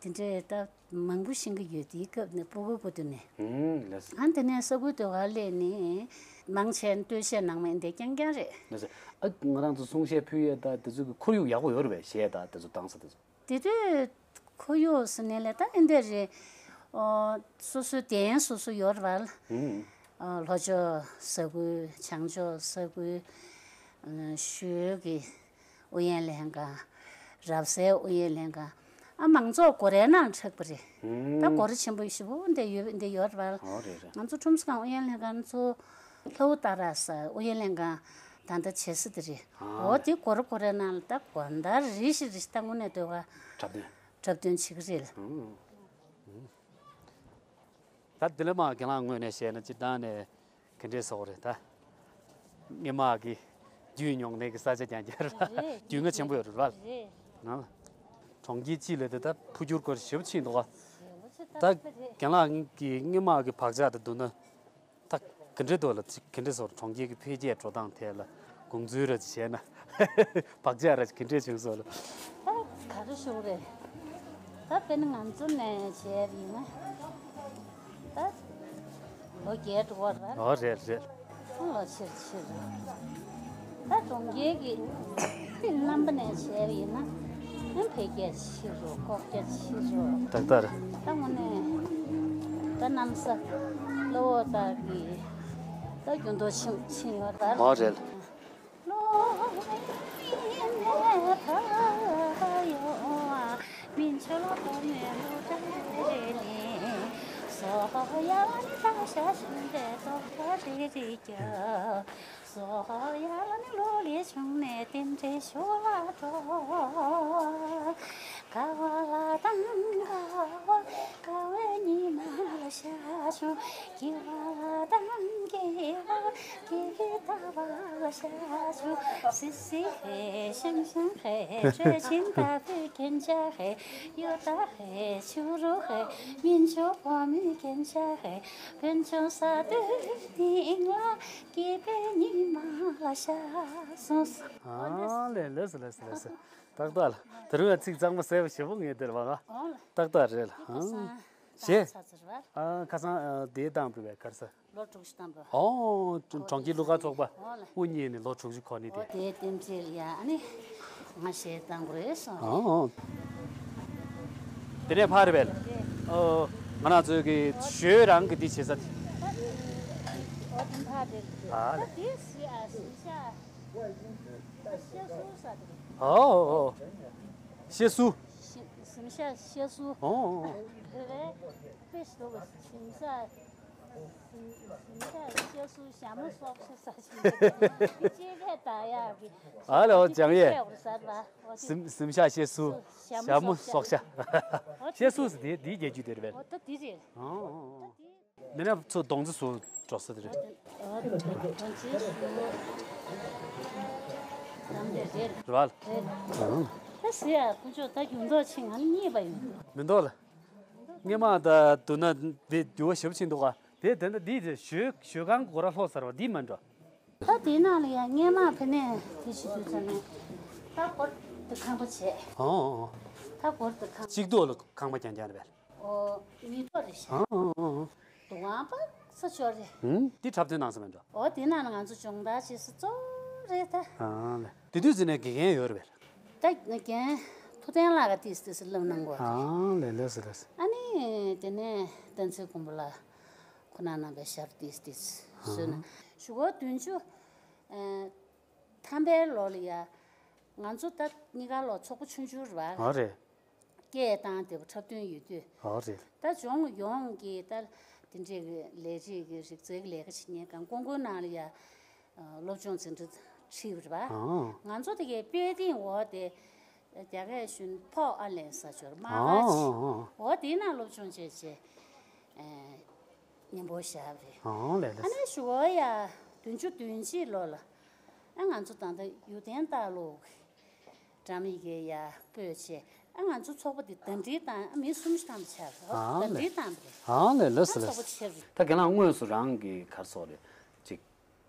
དེ་འདྲའི་ད་མང་པོ་ཤེས་ཀྱི་ཡོད། དེའི་སྐབས་ནས་སྤུ་གུ་སྤུ་དུ་ནས། ཨང་། ལགས་སོ། ཨ་ནི་དེ་ནས་ས་ཁུལ་ཟློས་གར་སླེབས་ནས་མང་ཆེ་སྟོད་གཞས་ནང་མ་འདི་རྐྱང་རྐྱང་རེད། ལགས་སོ། ཨ། ང་རང་ཚོ་གསུང་བཤད་ཕུལ་ཡས་ད་དེ་ཚོ་གི་ཁོར་ཡུག་ཡག་པོ་ཡོད་རེད་པས། གཞས་ད་དེ་ཚོ་བཏང་ས་དེ་ཚོ། དེ་དུས་ཁོར་ཡུག་ཟེར་ནས་ལས་ད་ཨེ་འདྲ་རེད། ཨོ། སོ་སོའི་གདན་སོ་སོ་ཡོད་རེད་པ། ཨུམ། ཨོ། ལྷོ་ཕྱོགས་ས་ཁུལ། བྱང་ཕྱོགས་ས་ཁུལ། ཨ། ཞོལ་གྱི་ཨུ་ཡོན་ལྷན་ཁང་། རབ་གསལ་ཨུ་ཡོན་ལྷན་ཁང་། ཨ། མང་ཚོགས་སྒོ་རའི་ནང་འཁྲབ་པ་རེད། ཨུམ། ད་སྒོ་ར་ཆེན་པོ་ཞེ་པོ་འདི་ཡོད། འདི་ཡོད་རེད་པ། ཨོ་རེད་རེད། ང་ཚོ་ཁྲོམ་སྐམ་ཨུ་ཡོན་ལྷན་ཁང་ཚོ་ལྷོ་ཏཱ་ར་ས་ཨུ་ཡོན་ལྷན་ཁང་ད་ལྟ་བྱེད་ས་དེ་རེད། ཨ། འོ་དེ་སྒོ་ར་སྒོ་རའི་ནང་ལ་ད་དགོང་དག་རེ་བཞིན་རེ་བཞིན་ད་དངོས་གནས་ཟློས་གར་འཁྲབ་སྟོན། འཁྲབ་སྟོན་བྱེད་ཀྱི་རེད། ཨང་། ཨང་། ད་འདི་ལ་མ་རྒན་ལགས་ངོས་ནས་བཤད་ན་སྤྱིར་བཏང་ནས་ག་འདྲས་བཟོ་དགོས་རེད་ད། སྔོན་མ་གི་རྒྱུས་མྱོང་གནས་ཀྱི་ས་ཆ་རྐྱང་རྐྱང་རེད་པ། རེད། རྒྱུས་མངའ་ཆེན་པོ་ཡོད་རེད་པ། རེད། ཨང་། གྲོང་ཁྱེར་གཅིག་ལ་དེ་ད་འཕོ་འགྱུར་སྐོར་ཞེ་པོ་ཕྱིན་འདུག་པ། ཞེ་པོ་ཅིག་ད་ད་རེད། རྒན་ལགས་ཀྱི་སྔོན་མ་གི་བག་ཆགས་དང་བསྡུར་ན། ད་ག་འདྲ་འདུག་ལ། ག་འདྲ་བཟོ། གྲོང་ཁྱེར་གྱི་འཕེལ་རྒྱས་འགྲོ་སྟངས་ཐད་ལ་དགོངས་ཚུལ་ར་ཅིག་བཤད་ན། བག་ཆགས་ར་ཅིག་ག་འདྲ་བྱུང་སོང་ལ། ད་ག་རེ་ཞུ་རེད། ད་དཔེར་ན་ང་ཚོ་ནས་བྱས་པ་ཡིན་ན། ད་ལོ་བརྒྱད་འགྲོ་བ་རེད། ཨོ་རེད་རེད། ལོ་ཆེར་ཆེར། ད་གྲོང་ཁྱེར་གྱི་རྣམ་པ་ནས་བྱས་པ་ཡིན་ན། འཕེལ་རྒྱས་ཆེ་རུ་ལྐོག་རྒྱ་ཆེ་རུ། ཏག་ཏག་རེད། ད་དངོས་གནས་ད་གནམ་ས་བློ་བོ་ལྟར་གྱི་ད་འགྱུར་ལྡོག་ཕྱིན་ཕྱིན་ཡོད་རེད། ཨོ་རེད། ཨ་ལས། ལགས་སོ་ལགས་སོ་ལགས་སོ། ཏག་ཏག་ལ། དེ་རིང་ཚིག་གཙང་མ་གསལ་པོ་ཞེ་པོ་ངས་དེར་བ་ག་ཨོ་ལ། ཏག་ཏག་རེད་ལ། ཨང་། ཞེས། ཁ་སང་ཨ་དེ་བཏང་བ་ག་རེ་ཟ། ལོ་དྲུག་ཅུ་བཏང་བ། ཨོ། གྲོང་ཁྱེར་གླུ་གར་ཚོགས་པ། ཨོ་ལ། དབུ་བརྙེས་ནས་ལོ་དྲུག་ཅུ་འཁོར་ནི་དེ། ཨོ་དེ་རྟེན་འབྲེལ་ཡ། ཨ་ནི། ང་ཞེས་བཏང་དགོས་རེད་སོང་། ཨོ། དེ་ནས་ཕར་རེད་པས། ཨོ། ང་རང་ཚོའི་གི་ཞོལ་རང་གི་འདི་བྱེད་ས་དེ། ཨོ་དེ་ཕར་རེད། ཨ་ལེ། ཨོ་དེ་ཟི་ཨ་ཟི་ཤ། ཤ་སུ་ས་དེ། ཨོ་ཨོ་ཨོ། ཤ་སུ། ཤ་ཟི་ཤ་ཤ་སུ། ཨོ་ཨོ་ཨོ། རེད་རེད། དཔེ་ཞིག་འདུག་ཟི་ཤ། ཟི་ཤ་ཤ་སུ་ཞྭ་མོ་སོག་ཤ་ས་ཞིག་འདུག་དེ་ཅེས་ལས་ད་ཡག་གི། ཨ་ལེ་ཨོ་ལྗང་ཡེ། ཟི་ཟི་ཤ་ཤ་སུ། ཞྭ་མོ་སོག་ཤ། ཤ་སུ་ཟེར་དེ་དེའི་རྒྱལ་རྒྱུད་དེ་རེད་པས། ཨོ་ད་དེ་རེད། ཨོ་ཨོ་ཨོ། མི་ནག་ཚོ་སྡོང་རྩེ་བཟོ་འགྲོ་ས་དེ་རེད། ཨོ་སྡོང་རྩེ་བཟོ། ལམ་དེ་རེད། རེད་པ། རེད། ཨང་། ད་ཟེར་ཡ་ཁོ་ཚོ་ད་རྒྱུན་ཐོག་ཆེ་ང་གཉིས་པ་ཡོད། མི་འདུག་ལ། སྔས་མ་ད་དུ་ན་དེ་འགྱུར་བ་ཞེ་པོ་ཕྱིན་འདུག་ག་དེ་དེ་འདྲ་འདི་དེ་ཞོལ་ཞོལ་ཁང་སྒོ་ར་ལྷོ་སར་བ་འདི་མ་འགྲོ། ད་དེ་ནང་ལ་ཡ་སྔས་མ་ཕ་ནས་དེ་ཞིག་དུས་ཚོད་ནས་ད་སྐོར་དུ་ཁང་པ་བྱས། ཨོ་ཨོ་ཨོ། ད་སྐོར་དུ་ཁང་། གཅིག་ཏུ་ལ་ཁང་པ་རྐྱང་རྐྱང་རེད་པས། ཨོ་མི་ཐོག་རེད་ཤག་ཨོ་ཨོ་ཨོ། དུ་ཝང་པ་ས་ཆོག་རེད། ཧུམ། འདི་འཁྲབ་སྟོན་གནང་ས་མེད་འགྲོ། ཨོ་དེ་ནང་ལ་ང་ཚོ་སྦྱོང་བརྡར་བྱེད་ས་གཙོ་བོ་རེད་ད། ཨ་ལེ། དེ་དུས་ཚོད་ནས་དགེ་རྒན་ཡོད་རེད་པས། ད་རྒན་ཐུབ་བསྟན་ལགས་ཀ་ཏིས་ཏིས་སློབ་གནང་གོ། ཨ་ལེ་ལེ་སི་ལེ་སི། ཨ་ནི་དེ་ནས་བསྟན་འཛིན་མགོན་པོ་ལགས་ཁོ་ན་ནང་པའི་ཞབས་ཏིས་ཏིས་བཟོས་ན། ཨ་གཞུག་གུ་བདུན་ཅུ་ཨ་ཐམ་པའི་ལོ་ལ་ཡ། ང་ཚོ་ད་གཉིས་ཀ་ལོ་ཚོགས་པ་ཆུང་ཆུང་རེད་པ། ཨ་རེད། སྐད་བཏང་བསྡད་པ་འཁྲབ་སྟོན་ཡོད་དུས། ཨ་རེད། ད་ལྗོངས་ཡོངས་ཀྱི་ད་དེ་འདྲའི་གི་ལས་རིགས་ཀྱི་རིག་རྩལ་གྱི་ལས་ཀ་བྱེད་མཁན་གང་ཀུན་ཀུན་ནང་ལ་ཡ་སློབ་སྦྱོང་འཛིན་གྲྭ་ཁྲིད་པ་རེད་པ། ཨ། ང་ཚོ་དེ་གའི་དཔེ་སྟེང་འོག་དེ་རྒྱ་སྐད་ཤུན་ཕོག་ཨ་ལེན་ས་ཆོར་མ་ཨ་ག་ཆི་ཨ་ཨ། འོག་དེའི་ནང་སློབ་སྦྱོང་བྱས་བྱས། ཨ། སྙན་པོ་བཞག་པ་རེད། ཨང་ལས་ལས། ཨ་ནི་ཞུ་བ་ཡ། བདུན་ཅུ་དོན་གཅིག་ལོ་ལ། ཨ་ང་ཚོ་ད་ལྟ་ཡུལ་བརྟན་ལྟ་ལོག་གི་འགྲམ་ཡི་གེ་ཡ་སྤོས་བྱས། ཨ་ང་ཚོ་ཚོགས་པ་འདི་ཟླ་སྒྲིལ་བཏང་ཨ་མི་གསུམ་ཞིག་བཏང་བྱས་རོགས་ཨང་ཟླ་ལས། སྒྲིལ་བཏང་བ་རེད། ཨང་ལས་ལས་ཨ་སི་ལས་ཚོགས་པ་སི། ཆེ་རུ། ད་ཁྱེད་རང་དངོས་སུ་རང་གི་གར་སོགས་རེད། ཅིག་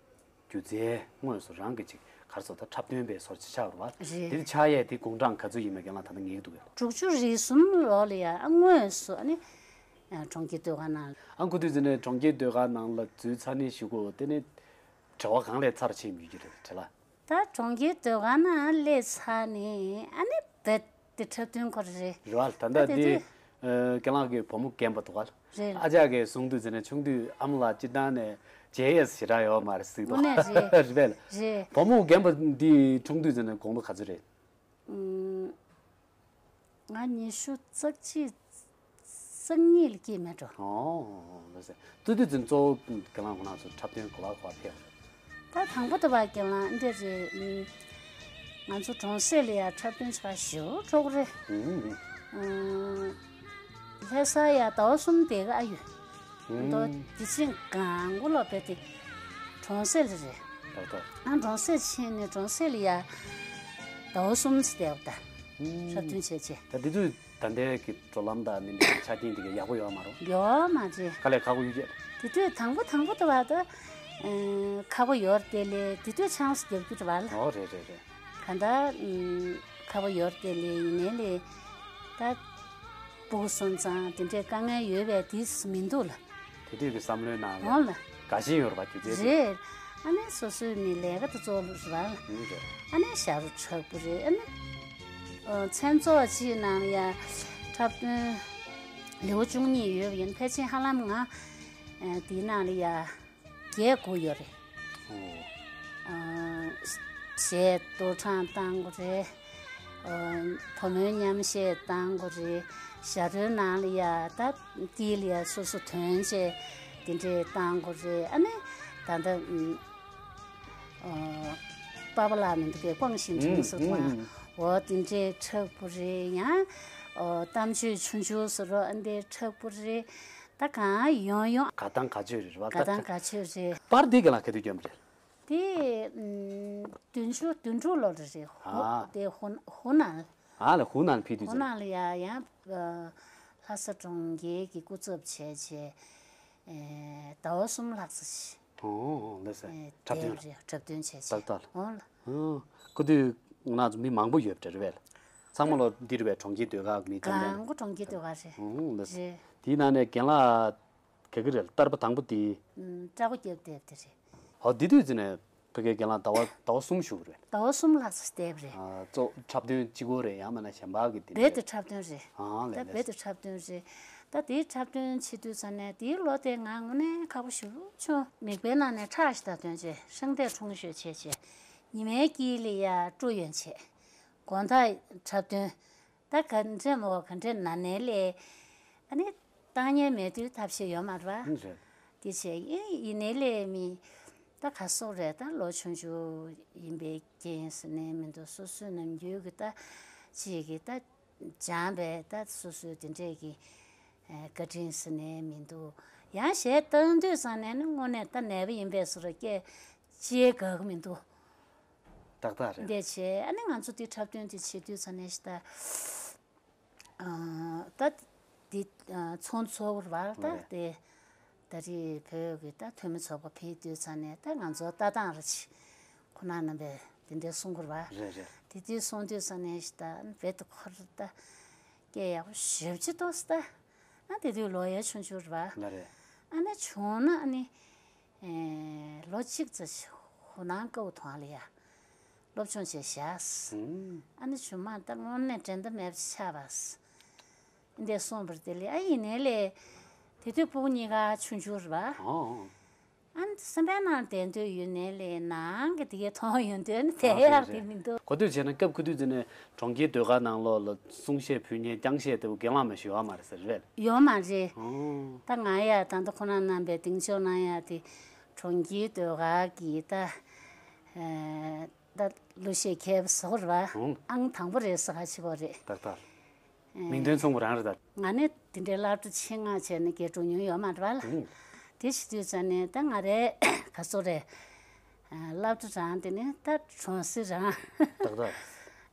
སྒྱུ་རྩལ་དངོས་སུ་རང་གི་ཅིག་གར་སོགས་ད་འཁྲབ་སྟོན་པའི་སོར་ཆ་ཆགས་རུ་བ། རེད། འདིར་ཆགས་ཡས་དེ་དགུང་གྲངས་ག་ཚོད་ཡིན་མིན་ཁྱེད་རང་ད་ལྟ་ངེས་ཀྱི་འདུག་གས། དྲུག་ཅུ་རེ་གསུམ་ལོ་ལ་ཡ་ཨ་དངོས་སུ་ཨ་ནི། ཨ་གྲོང་ཁྱེར་ཟློས་གར་ནང་། ཨ་ཁུ་དུས་ཚོད་ནས་གྲོང་ཁྱེར་ཟློས་གར་ནང་ལ་འཛུལ་ཚར་ནས་ཞུ་གོ་དེ་ནས་བྲེལ་བ་གང་ལས་ཚར་ཕྱིན་ཡོད་ཀྱི་རེད་བྲེལ་ལ། ད་གྲོང་ཁྱེར་ཟློས་གར་ནང་སླེབས་ཚར་ནས་ཨ་ནི་ད་དེ་འཁྲབ་སྟོན་ཁོ་རེད། རེད་བ་ད་ལྟ་ད་དེ་དེ་དུས། ཨ་ཁྱེད་རང་གི་བུ་མོ་རྒན་པ་འདུག་ག་རེད། ཨ་ཅག་གིས་གསུང་དུས་ཚོད་ནས་ཆུང་དུས་ཨ་མ་ལགས་སྤྱིར་བཏང་ནས་བྱེད་ཡས་ཞེ་དྲག་ཡོད་མ་རེད་ཟེར་འདུག་དངོས་གནས་རེད། རེད་བས། རེད། བུ་མོ་རྒན་པ་འདི་ཆུང་དུས་ཚོད་ནས་གོང་དུ་ག་ཚོད་རེད། ཨུམ། ང་ཉི་ཤུ་རྩ་གཅིག་རྩ་གཉིས་ལ་སྐྱེས་མེད་འགྲོ། ཨོ་ལགས་སེ། ཏུ་ཏུ་ཙིན་གཙོ་བོ་གི་ལང་ཁོ་ན་ཚོ་འཁྲབ་སྟོན་ག་བ་ག་བ་ཕེབས་རེད། ད་དང་པོ་དུ་བ་གི་ལང་འདི་རེད། ང་ཚོ་གྲོང་གསེབ་ལ་ཡ་འཁྲབ་སྟོན་བྱ་བ་ཞེ་པོ་འགྲོ་གི་རེད། ཨུམ། ལྷ་ས་ཡ་ཟླ་བ་གསུམ་བསྡད་གི་ཨ་ཡོད། མདོ་དེ་ཕྱིན་གང་གོ་ལོ་བེ་དེ་གྲོང་གསེབ་ལ་རེད། ཏག་ཏག་ང་གྲོང་གསེབ་ཕྱིན་ནས་གྲོང་གསེབ་ལ་ཡ་ཟླ་བ་གསུམ་ཙམ་བསྡད་པ་ད། འཁྲབ་སྟོན་བྱས་བྱས། ད་འདི་དུས་ད་ལྟའི་གི་འགྲོ་ལམ་དང་ནི་ཆ་རྐྱེན་དེ་ག་ཡག་པོ་ཡོད་མ་རེད། ཡོད་མ་རེད། དཀའ་ལས་ཁག་པོ་ཡོད་ཀྱི། དེ་དུས་དང་པོ་དང་པོ་དུ་བ་ད་ཁག་པོ་ཡོད་དེ་ལས་དེ་དུས་ཆང་ས་རྒྱབ་རྒྱུ་རེད་བ་ལ། ཨོ་རེད་རེད་རེད། ག་ད་ཁག་པོ་ཡོད་དེ་ལས་ཡིན་ནའི་ལས་ད་སྤུ་གུ་སོང་ཙང་དེ་འདྲའི་དཀའ་ངལ་ཡོད་པའི་དུས་མི་འདུག་ལ། དེ་དུས་ཀྱི་བསམ་བློའི་ནང་ལ་འོང་ལ། དགའ་ཞེན་ཡོད་རེད་པ་སྒྱུ་རྩལ་དེ། རེད། ཨ་ནི་སོ་སོའི་མི་ལས་ཀ་དེ་གཙོ་བོ་རེད་པ་ལ། ཨུམ་རེད། ཨ་ནི་ཞབས་བྲོ་མཁྲེགས་པོ་རེད་ཨ་ནི། མཚན་ཚོགས་ཅིག་ནང་ལ་ཡ་འཁྲབ་སྟོན་ལེའུ་བཅུ་གཉིས་ཡོད་པ་ཡིན་ཕལ་ཆེར་ཧ་ལམ་ང་དེའི་ནང་ལ་ཡ། བརྒྱད་དགུ་ཡོད་རེད། ཨོ། གཞས་ཏོག་གྲངས་བཏང་དགོས་རེད། བུ་མོའི་མཉམ་གཞས་བཏང་དགོས་རེད། ཞབས་བྲོའི་ནང་ལ་ཡ་ད་དཀྱིལ་ལ་ཡ་སོ་སོ་དོན་བྱས་དེ་འདྲས་བཏང་དགོས་རེད་ཨ་ནི་ད་ལྟ་པ་པ་ལགས་མི་འདུག་པས་ཀོང་ཞིང་ཁྲིན་ཟེར་བ། འོ་དེ་འདྲས་འཁྲབ་དགོས་རེད་ཡང་། གཏམ་བརྗོད་ཆུང་ཆུང་ཟེར་རོ་ཨ་འདྲས་འཁྲབ་དགོས་རེད། ད་གང་ཡོང་ཡོང་། ག་དང་ག་ཆོད་རེད་བ། ག་དང་ག་ཆོད་རེད། པར་འདི་ག་ལ་ག་དུས་བསྐྱོན་པ་རེད། དེ་བདུན་ཅུ་དོན་དྲུག་ལོ་ལ་རེད། ཨ། དེ་ཧུ་ཧུ་ནན། ཨ་ལ་ཧུ་ནན་ཕི་དུས་ཧུ་ནན་ལ་ཡ་ཡང་ལྷ་ས་གྲོང་ཁྱེར་གྱི་སྐུ་ཚབ་བྱས་བྱས་ཟླ་བ་གསུམ་ལྷག་ཙམ་ཞིག་ཨོ་ལགས་སེ། འཁྲབ་སྟོན་རེད་འཁྲབ་སྟོན་བྱས་བྱས། ཏག་ཏག་ཨོ་ལ། ཨོ། ཁོ་དུས་ང་ཚོ་མི་མང་པོ་ཡོད་པ་རེད་བས། ཚང་མ་ལོ་འདི་རེད་བས་གྲོང་ཁྱེར་ཟློས་གར་མི་ཙམ་རེད། གང་གོ་གྲོང་ཁྱེར་ཟློས་གར་རེད། ཨོ་ལགས་སེ། རེད། དེའི་ནང་ནས་རྒན་ལགས་ག་གི་རེད་ལྟར་པ་དང་པོ་དེ། ཨུམ་སྐྲ་གོ་རྒྱབ་བསྡད་དེ་རེད། ཧོ་འདི་དུས་ཙི་ནས་ ཕ་གིའི་རྒན་ལགས་ཟླ་བ་ཟླ་བ་གསུམ་བཞུགས་རེད། ཟླ་བ་གསུམ་ལྷག་ཙམ་བསྡད་པ་རེད། ཨ། གཙོ་འཁྲབ་སྟོན་གཅིག་པོ་རེད། ཡང་མིན་ན་གཞན་པ་གི་དེ་རྦད་དེ་འཁྲབ་སྟོན་རེད། ཨང་། ད་ལས་རྦད་དེ་འཁྲབ་སྟོན་རེད། ད་དེའི་འཁྲབ་སྟོན་བྱེད་དུས་ཙམ་ནས་དེའི་ལོ་དེ་ང་དངོས་གནས་ཁག་པོ་ཞེ་པོ་བྱུང་། མིག་དཔེ་ནང་ནས་ཁྲག་ཞིག་ད་ཐོན་བྱས། ཧྲང་ཏེ་ཁྲུང་ཞོ་བྱས་བྱས། ཉི་མའི་དཀྱིལ་ལ་ཡ་ཀྲུ་ཡོན་བྱས། དགོང་དག་འཁྲབ་སྟོན། ད་ག་འདྲས་མོ་ག་འདྲས་ན་ནས་ལས། ཨ་ནི་བཏང་ཉན་མེད་དུས་ཐབས་ཤེས་ཡོད་མ་རེད་པ། ཨང་། རེད། དེ་བྱས་ཡིན་ཡིན་ནའི་ལས་མི། ད་ག་སོག་རེད། ད་ལོ་ཆུང་ཆུང་ཡིན་པའི་རྐྱེན་ཟེར་ནས་མི་འདུག་སོ་སོའི་ནམ་རྒྱུན་གྱི་ད་ཅིག་གི་ད་སྦྱངས་པའི་ད་སོ་སོའི་དེ་འདྲས་ཀྱི་ཨ་བཀའ་དྲིན་ཟེར་ནས་མི་འདུག་ཡང་གཞས་བཏང་དུས་ཙམ་ནས་ནི་དངོས་གནས་ད་ནད་པ་ཡིན་པས་སོ་ར་སྐད་ཅེས་དགའ་གི་མི་འདུག་ཏག་ཏག་རེད། འདི་བྱས་ཨ་ནི་ང་ཚོ་འདི་འཁྲབ་སྟོན་འདི་བྱེད་དུས་ཙམ་ནས་ཤི་ད། ཨ་ད་འདི་ཨ་ཚོགས་འདུ་ཚོགས་པ་རེད་པ། ད་རེད། དེ་ད་རེས་བོད་ཀྱི་ད་འཐུས་མི་ཚོགས་པ་ཕེབས་དུས་ཙམ་ནས་ད་ང་ཚོ་ལྟ་སྟངས་རེ་ཆེ། ཁོ་ན་རྣམ་པས་འདི་འདྲའི་གསུང་གི་རེད་པ། རེད་རེད། དེ་དུས་གསུང་དུས་ཙམ་ནས་ཤི་ད་རྦད་དེ་ཁོ་རེ་ད་སྐད་ཡག་པོ་ཞེ་པོ་ཅིག་འདུག་ཟེར་ད། ཨ་དེ་དུས་ལོ་ཡང་ཆུང་ཆུང་རེད་པ། ལ་རེད། ཨ་ནི་བྱུང་ན་ཨ་ནི། ཨེ་ལོ་གཅིག་ཙམ་ཧུ་ནང་ཀའོ་ཐང་ལ་ཡ་སློབ་སྦྱོང་བྱས་བཞག་ཨུམ། ཨ་ནི་ཆུང་མ་ད་དངོས་གནས་འགྲན་ཟླ་མེད་པ་ཆགས་པ། འདི་གསུངས་པར་དེ་ལས་ཨ་ཡིན་ནའི་ལས། དེ་དུས་སྤུ་གུ་གཉིས་ཀ་ཆུང་ཆུང་རེད་པ། ཨོ། ཨ་ནི་སེམས་པའི་ནང་བདེ་འདོད་ཡོད་ནའི་ལས་ནང་གི་དེ་གའི་མཐོང་ཡོང་དུས་ཨ་ནི་དེ་ཨ་ཡག་རེད་གི་རེད། མི་འདུག་གོ་ཐོས་བྱས་ན་སྐབས་ཁོ་དུས་ཚོད་ནས་གྲོང་ཁྱེར་ཟློས་གར་ནང་ལོགས་ལ་གསུང་བཤད་ཕུལ་མཁན་རྐྱང་བཤད་དེ་རྒན་ལགས་མ་ཞུ་བ་མ་རེད་ཟེར་རེད། ཡོད་མ་རེད། ཨོ། ད་ང་ཡ་ད་ལྟ་ཁོ་ན་རྣམ་པའི་གདེང་འཇོག་གནང་ཡ་དེ་གྲོང་ཁྱེར་ཟློས་གར་གྱི་ད་ཨེ་ད་གླུ་གཞས་མཁས་པ་ཟེར་བ་རེད་པ། ཨང་དང་པོ་རེད་ཟེར་ག་ཆེ་བོ་རེད། ཏག་ཏག་ཨེ་མིང་དོན་མཚུངས་པ་རང་རེད་ད། ང་ནི་དེ་འདྲའི་སློབ་གྲྭ་ཆེད་མངགས་བྱས་ནས་རྒྱལ་སྒྲུང་ཉུང་ཡོད་མ་རེད་པ་ལ། ཨང་། དེ་བྱེད་དུས་ཙམ་ནས་ད་ང་རེ་ག་ཚོད་རེད། ཨ་སློབ་གྲྭ་རང་དེ་ནི་ད་གྲོང་གསེབ་རང་། ཏག་ཏག་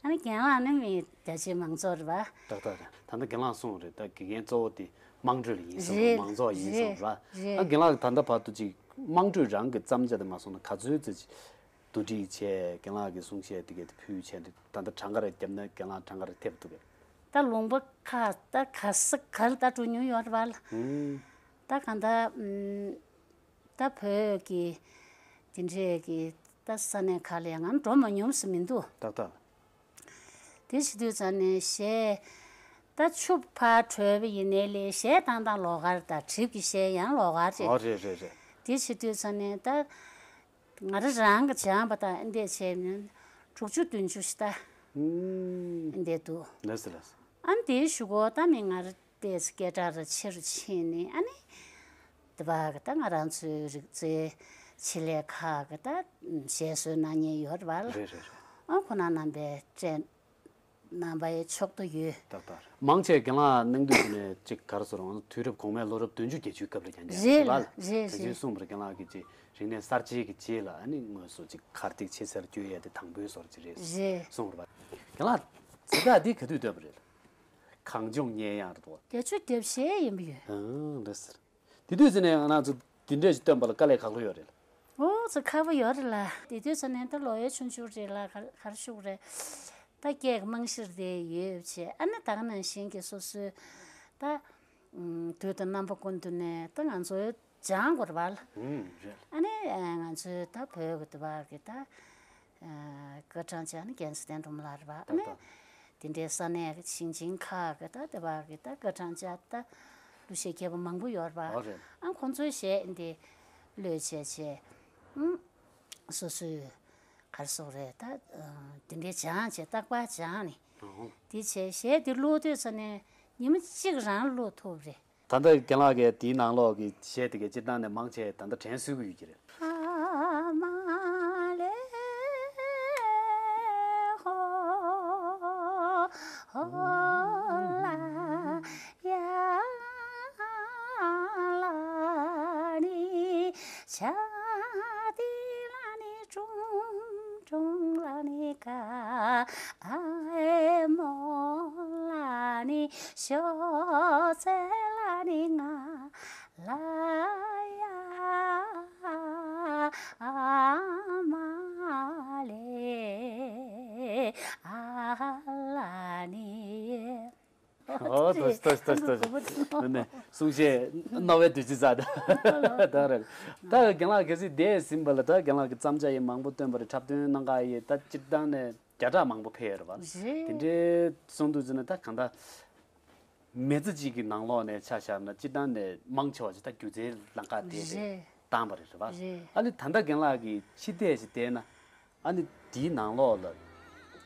ཨ་ནི་རྒན་ལགས་ནི་མི་རྒྱ་ཆེའི་མང་ཚོགས་རེད་པ། ཏག་ཏག་རེད། ད་ལྟ་རྒན་ལགས་གསུངས་རེད། ད་དགེ་རྒན་གཙོ་བོ་དེ་དམངས་ཁྲོད་ལ་ཡིན་གསུངས། རེད། མང་ཚོགས་ཡིན་གསུངས་རེད། རེད། ཨ་རྒན་ལགས་ད་ལྟ་བར་དུ་ཅིག་དམངས་ཁྲོད་རང་གི་བརྩམས་བྱ་དེ་མ་སོང་ན་ག་ཚོད་ཙམ་ཅིག་བསྡུ་སྒྲིག་བྱས། རྒན་ལགས་ཀྱི་གསུང་བཤད་དེ་གས་དེ་ཕུལ་བྱས་ཏེ་ད་ལྟ་གྲངས་ཀ་རེ་བརྒྱབ་ན་རྒན་ལགས་གྲངས་ཀ་རེ་ཐེབས་འདུག་གས། ད་ལུང་པ་ཁག་ད་ག་ས་ག་ལ་ད་འགྲོ་མྱོང་ཡོད་རེད་པ་ལ། ཨང་། ད་གང་ལྟར་ཨམ། ད་བོད་ཀྱི་དེ་འདྲས་ཀྱི་ད་ས་གནས་ཁག་ལ་ཡང་ང་འགྲོ་མ་མྱོང་ཟེར་མི་འདུག་ཏག་ཏག་དེ་བྱེད་དུས་ཙམ་ནས་གཞས་ད་ཆུ་ཕར་བྲོས་པ་ཡིན་ནའི་ལས་གཞས་བཏང་སྟངས་ལོགས་ཀར་དང་གྲིབ་ཀྱི་གཞས་ཡང་ལོགས་ཀར་རེད། ཨོ་རེད་རེད་རེད། དེ་བྱེད་དུས་ཙམ་ནས་ད་ང་རང་རང་གི་སྦྱངས་པ་དང་འདི་བྱས་ནས་དྲུག་ཅུ་བདུན་ཅུ་ཞིག་ད་ཨུམ། འདི་འདུག་ལགས་སོ་ལགས་སོ། ཨ་ནི་དེའི་གཞུག་གུ་ད་མི་ང་རང་ཏོག་ཙམ་སྐད་གྲགས་ར་ཆེ་རུ་ཕྱིན་ནས་ཨ་ནི། དེ་བ་གི་ད་ང་རང་ཚོའི་རིག་རྩལ་ཆེད་ལས་ཁག་གི་ད་གཞས་བཟོས་གནང་མཁན་ཡོད་རེད་པ་ལ། རེད་རེད་རེད། ཨ་ཁོ་ན་རྣམ་པའི་སྤྲད་གནང་པའི་ཕྱོགས་དུ་ཡོད། ཏག་ཏག་རེད། མང་ཆེ་རྒན་ལགས་གནང་དུས་ནས་ཅིག་ག་རེ་ཟེར་རུང་དུས་རབས་གོང་མའི་ལོ་རབས་བདུན་ཅུ་བརྒྱད་ཅུའི་སྐབས་ལ་ཀྱང་ཀྱང་རེད་རེད་པ་ལ། རེད་ད་ཅིག་རེད། གསུངས་པར་རྒན་ལགས་ཀྱིས་ཅིག་རིག་གནས་གསར་བརྗེ་གི་རྗེས་ལ་ཨ་ནི་དངོས་སུ་ཅིག་གར་སྟེགས་ཆེ་སར་བསྐྱོད་ཡས་དེ་དང་པོའི་བཟོ་འདྲ་ཅིག་རེད་རེད། གསུངས་པ་རེད་པ། རྒན་ལགས་ཚིག་ཐག་འདི་ག་དུས་བཏོན་པ་རེད། གངས་ལྗོངས་སྙན་དབྱངས་རེད་དོ། བརྒྱད་ཅུ་གྱ་བཞི་ཡིན་པ་ཡོད། ཨང་རེད་ཟེར། དེ་དུས་ཟེར་ནས་ང་རང་ཚོ་འདི་འདྲས་ཞིག་བཏོན་པ་ལ་དཀའ་ལས་ཁག་པོ་ཡོད་རེད། ཨོ་ཚོ་ཁག་པོ་ཡོད་རེད་ལ། དེ་དུས་ཟེར་ནས་ད་ལོ་ཡ་ཆུང་ཆུང་རེད་ལ་ག་ག་རེ་ཞུ་དགོས་རེད། ད་སྐད་ཀྱི་རྨང་གཞི་དེ་ཡོད་བྱས་ཨ་ནི་ད་ག་ནང་བཞིན་གྱི་སོ་སོའི་ད་དུས་དང་རྣམ་པ་ཀུན་ཏུ་ནས་ད་ང་ཚོའི་སྦྱང་དགོས་རེད་པ་ལ། ཨུམ་རེད། ཨ་ནི་ང་ཚོའི་ད་བོད་ཀྱི་དུ་བ་གི་ད། ཨ་སྐར་གྲངས་ཅན་རྒྱལ་མཚན་སྒྲོལ་མ་ལགས་རེད་པ། ཨ་ནི་ཏག་ཏག་དེ་འདྲའི་ས་གནས་ཀྱི་ཞིང་ཆེན་ཁག་གི་ད་དེ་བ་གི་ད་སྐར་གྲངས་ཅན་ད་གླུ་གཞས་མཁས་པ་མང་པོ་ཡོད་རེད་པ། ཨོ་རེད། ཨ་ཁོང་ཚོའི་གཞས་འདི་བློས་བྱས་བྱས་ཨུམ་སོ་སོའི་ག་རེ་ཟེར་དགོས་རེད་ད། ཨ་དེ་འདྲའི་སྦྱངས་བྱས་རྟག་པར་སྦྱངས་ནས་ཨོ་དེ་བྱས་གཞས་འདི་བླུག་དུས་ཙ་ནས་ཉི་མ་གཅིག་རང་བླུག་ཐུབ་རེད། ད་ལྟ་རྒན་ལགས་ཀྱིས་དེའི་ནང་ལོགས་ཀྱི་གཞས་དེ་གའི་སྤྱིར་བཏང་ནས་མང་ཆེ་ད་ལྟ་དྲན་གསོ་གི་ཡོད་ཀྱི་རེད། ཨ་མ་ལེ་ཧོ་ཧོ་ལ་ཡ་ལ་ནི་ཆ་དི་ལ་ནི་ཀྲུང་ཀྲུང་ལ་ནི་ཀ་ཨའི་མོ་ལ་ནི་ཤོ་ཚེ་ལ་ནི་ང་ལ་ཡ་ཨ་མ་ལེ་ཨ་ལ་ནི། ཨོ་ཐོས་ཐོས་ཐོས་ཐོས། ནས་གསུང་བཤད་རྣ་བའི་བདུད་རྩི་ཟ། ད་རེད། ད་རྒན་ལགས་གལ་སྲིད་དེ་ཟིན་པ་ལ་ད་རྒན་ལགས་ཀྱི་བརྩམས་བྱ་ཡི་མང་པོ་བཏོན་པ་རེད། འཁྲབ་སྟོན་གནང་ག་ཡི་ད་སྤྱིར་བཏང་ནས་བརྒྱ་ཕྲག་མང་པོ་ཕེབས་ཡོད་རེད་བ། རེད། དེ་འདྲའི་གསུང་དུས་ཙི་ན་ད་གང་ལྟར། མི་ཚེ་གཅིག་གི་ནང་ལོགས་ནས་ཆ་བཞག་ན་སྤྱིར་བཏང་ནས་མང་ཆེ་བ་ཞིག་ད་སྒྱུ་རྩལ་ལམ་ཁ་དེ་རེད། རེད། བཏང་བ་རེད་རེད་བ། རེད། ཨ་ནི་ད་ལྟ་རྒན་ལགས་ཀྱི་ཕྱི་བལྟས་ཤིག་བལྟས་ན། ཨ་ནི་དེའི་ནང་ལོགས་ལ་